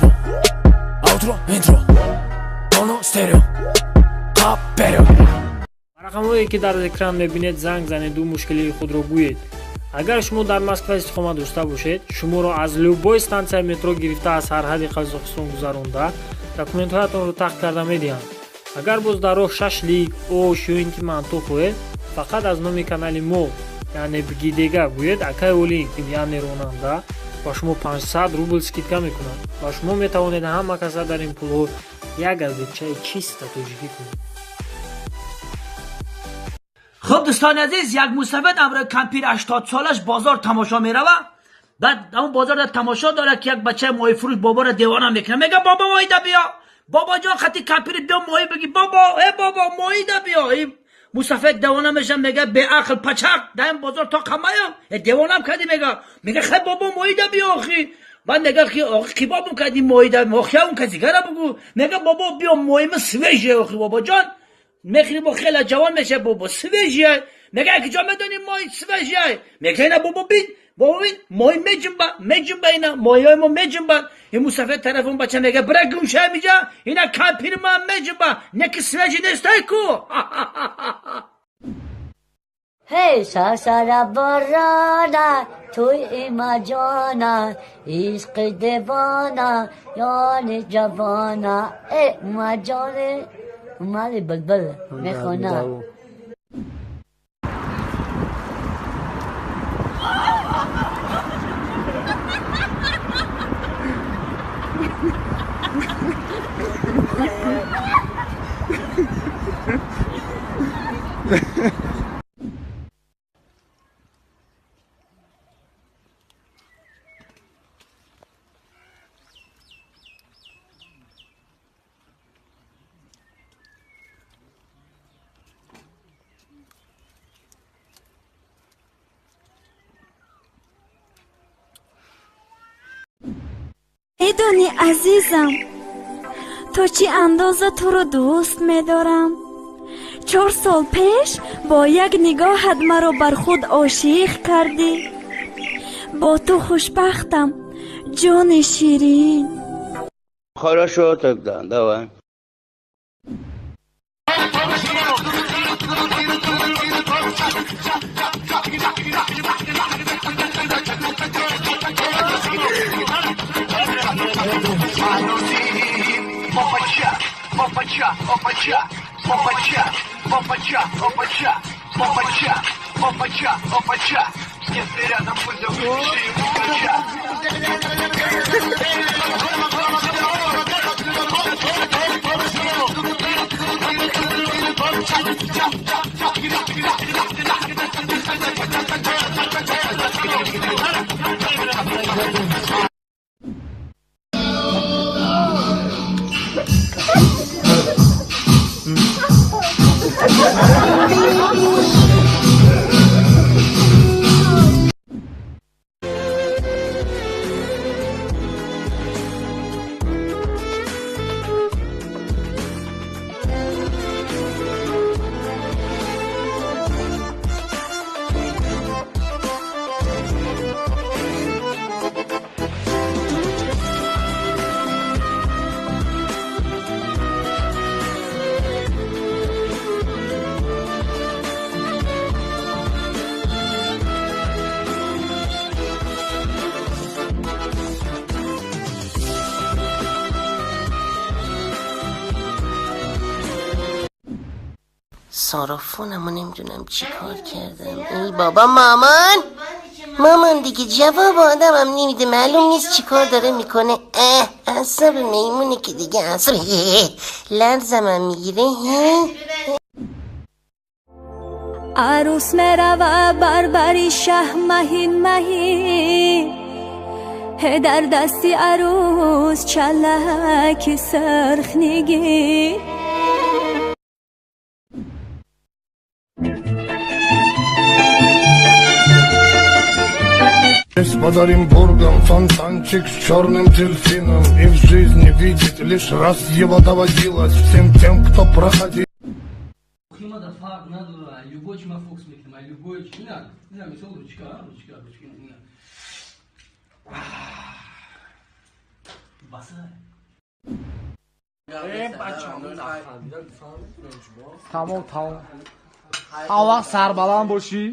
Intro, outro, intro. Моно, стерео. Қаперио. Рақамҳое, ки дар экран мебинед, занг занеду мушкилии худро гӯед. Агар шумо дар Москва истиқомат дошта бошед, шуморо аз любой стансияи метро гирифта, аз сарҳади Қазоқистон гузаронда, документҳоятонро тахт карда медиҳанд. Агар боз дар роҳ шашлик, ош ё ин ки манту хоҳед, фақат аз номи канали мо, яъне Бгидега, гӯед, акай Олим, яъне ронанда, ба шумо 500 рубл скидка мекунад ва шумо метавонед ҳама каса дар ин пулҳо як газетчаи чиста тоҷикӣ кунед. Хуб, дӯстони азиз, як мусафед амрои кампир 80 солаш бозор тамошо мерава. Баъд ҳамун бозор дар тамошо дорад, ки як бачаи моҳифурӯш боборо девона мекунад, мега: «Бобо, моҳида биё, бобоҷон, хати кампири биё, моҳӣ бигӣ, бобо, э бобо, моҳида биё». Мусафед девона меша, мега: «Беақл пачақ, дар ин бозор то қамаям, э девонам кардӣ». Мега: «Хай, бобо, моҳида биё охи». Баъд мега: «Кибобум кардӣ, моҳида охиям касигара бугу». Мега: «Бобо, биё, моҳима свежий, охи, бобоҷон, мехӯри, бо хеле ҷавон меша, бобо, свежий». Мега: «Ки ҷо медонӣ моҳи свежий?» Мега: «Ина, бобо, бин, бобо, бин, моҳи меҷумба, меҷумба, ина моҳиҳои мо меҷумба». Ин мусафед тараф он бача мега: «Бира гумша миҷа, ина кампири ма меҷумба, не ки свежий нестай ку». Hey, сасара борона, туй имаҷона, ишқи девона, ёни ҷавона, э умаҷони умари булбул мехона. Медонӣ, азизам, то чӣ андоза туро дӯст медорам? 4 сол пеш бо як нигоҳат маро бар худ ошиқ кардӣ. Бо ту хушбахтам, ҷони ширин. Хорошо тогда, давай. Опача, опача, опача, опача, опача, опача, опача, опача, опача. Если рядом Кузя, выпиши ему врача. سارافونمو نمیدونم چی کار کردم. ای بابا، مامان، مامان، دیگه جواب آدمم نمیده. معلوم نیست چی کار داره میکنه. اه، اعصاب میمونه که دیگه اعصاب لرزمم میگیره. عروس мерава бар бари шаҳ маҳин маҳин, дар дасти арӯс чалаки сарх нигин. Под Оренбургом фонтанчик с черным дельфином. И в жизни видеть лишь раз его доводилось всем тем, кто проходил. Ма фарқ надора, любой чи ма фокус мекунам, любой чи. Ина, ина, мисол, ручка, ручка, ручка, ина. Тамом, тамом. Ҳар вақт сарбаланд бошӣ.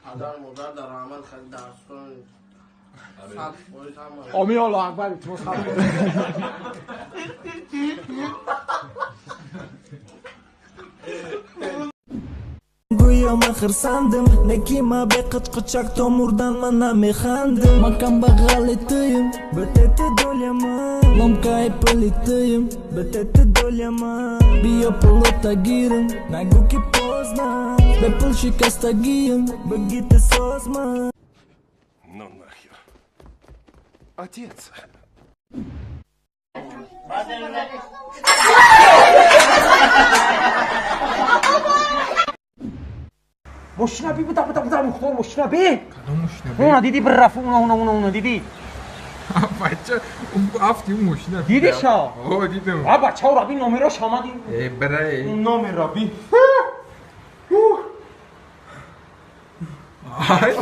Падар модар дар раҳмат, хеле дарс кун. 100% Омин, Аллоҳ акбар, илтимос. Гӯё ман хирсандим, неки ма беқичқичак то мурдан ман намехандим. Ман камбағали туем, битети доляма, ломкаи пули туем, битети доляма. Биё пулота гирим, нагӯ ки поздно, бепул шикастагием, бигӣ ты созма. Ну нахер. Отец. Мошина би, буда, буда, буда, Мухтор, мошина би. Кадом мошина би? Уна диди, бір рафт, уна, уна, уна, уна, диди. Бача, афти ун мошина. Диди ша? О, дидам. А бача, ора би номеро шама ди. Э, брай. Номеро би. Ай,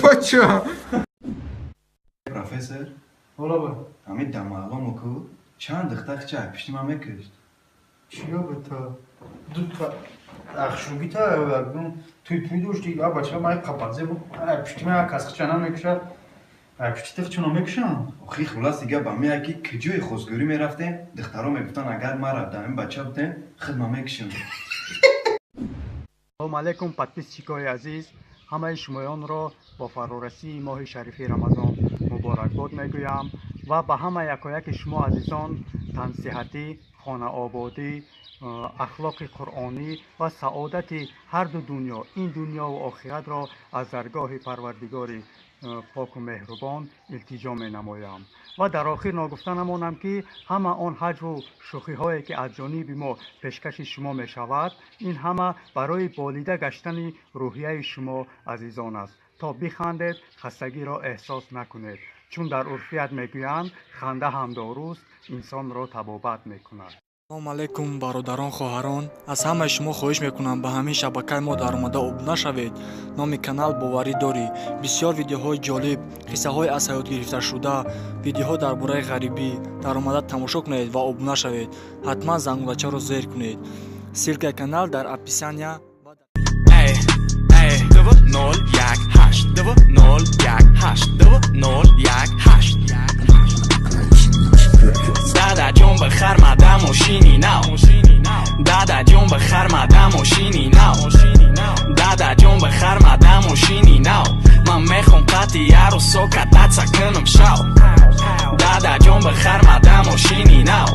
бача. Профессор, ҳола ба. Ҳамин дамаълому ку чанд духтар ча пишти ман мекушт. Чиё бита? Дута ахшугита туй пуй дошти, а бача май қапазе бу. Пишти ман кас хча намекуша. Пишти тих чуно мекушам. Охи хулас дига ба мея ки куҷои хостгорӣ мерафтем, духтаро мегуфтанд агар мара дар ин бача будем, худ ман мекушам. Салому алайкум, подписчикои азиз. Ҳамаи шумоёнро бо фарорасии моҳи шарифи Рамазон муборакбод мегӯям ва ба ҳама якояки шумо азизон тансиҳатӣ, хонаободӣ, ахлоқи қуръонӣ ва саодати ҳарду дунё, ин дунёву охиратро аз даргоҳи Парвардигори поку меҳрубон илтиҷо менамоям. Ва дар охир ногуфта намонам, ки ҳама он ҳаҷву шӯхиҳое, ки аз ҷониби мо пешкаши шумо мешавад, ин ҳама барои болида гаштани рӯҳияи шумо азизон аст, то бихандед, хастагиро эҳсос накунед, чун дар урфият мегӯянд, ханда ҳам доруст, инсонро табобат мекунад. Салому алайкум, бародарон, хоҳарон. Аз ҳамаи шумо хоҳиш мекунам, ба ҳамин шабакаи мо даромада обуна шавед. Номи канал «Боварӣ дорӣ». Бисёр видеоҳои ҷолиб, қиссаҳои аз ҳаёт гирифташуда, видеоҳо дар бораи ғарибӣ. Даромада тамошо кунед ва обуна шавед. Ҳатман зангулачаро зер кунед. Ссылкаи канал дар описания. 2 0 1 8 2 0 1 8 2 0 1 8. Дадаҷон, бихар мада мошини нав. Дадаҷон, бихар мада мошини нав. Дадаҷон, бихар мада мошини нав. Ман мехом қати ярусо кататься кунам шав. Дадаҷон, бихар мада мошини нав.